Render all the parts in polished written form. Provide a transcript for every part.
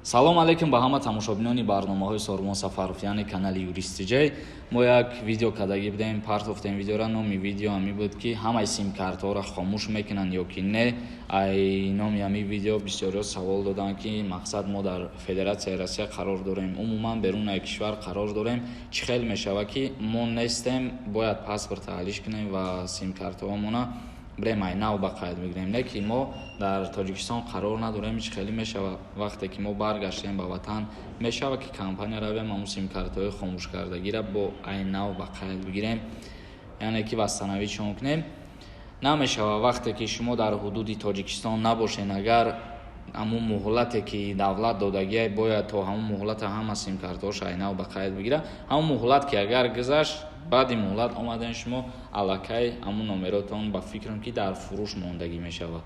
Салом алейкум ба ҳама тамошобинони барномаҳои Сормон Сафаров, яъне канали Юристиҷай. Мо як видео кардагӣ будем, партофтем видеора. Номи видео ҳамин буд, ки ҳамаи симкартҳоро хомӯш мекунанд ё ки не. Ай номи ҳамин видео бисёриҳо савол доданд, ки мақсад, мо дар Федератсияи Россия қарор дорем, умуман берунаи кишвар қарор дорем, чӣ хел мешавад, ки мо нестем, бояд паспорт ҳалиш кунем ва симкартҳоамона бирем, ай нав ба қайд бигирем. Не ки мо дар Тоҷикистон қарор надорем, ҳеч хеле мешавад? Вақте ки мо баргаштем ба ватан, мешавад, ки компания равем, ҳамун симкартҳои хомӯшкардагиро бо ай нав ба қайд бигирем, яъне ки восстановить кунем? Намешавад. Вақте ки шумо дар ҳудуди Тоҷикистон набошен, агар ҳамун муҳлате, ки давлат додагиай, бояд то ҳамун муҳлата ҳама симкартҳош айнав ба қайд бигирад. Ҳамун муҳлат ки агар гузашт, баъди муҳлат омаден шумо, аллакай ҳамун номеротон, ба фикрам, ки дар фурӯш мондагӣ мешавад,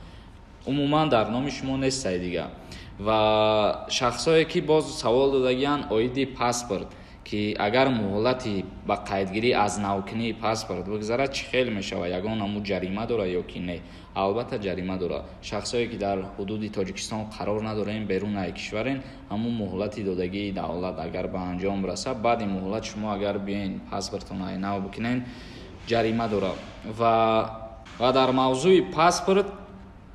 умуман дар номи шумо нестай дига. Ва шахсое, ки боз савол додагиянд оиди паспорт, ки агар муҳлати ба қайдгирӣ аз навкунии паспорт бигзарад, чӣ хел мешавад, ягон ҳамун ҷарима дорад ё ки не? Албатта, ҷарима дорад. Шахсое, ки дар ҳудуди Тоҷикистон қарор надорем, берунаи кишварен, ҳамун муҳлати додагии давлат агар ба анҷом расад, баъди муҳлат шумо агар биёен, паспортон нав бикунен, ҷарима дорад. Ва дар мавзӯи паспорт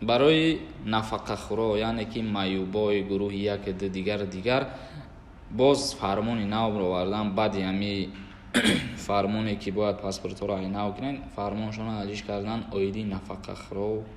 барои нафақахӯро, яъне ки маъюбои гурӯҳи як, ду, дигар дигар, боз фармони нав овардан. Баъди ҳами фармоне, ки бояд паспортҳоро нав кунен, фармоншонро алиш кардан оиди нафақахӯро.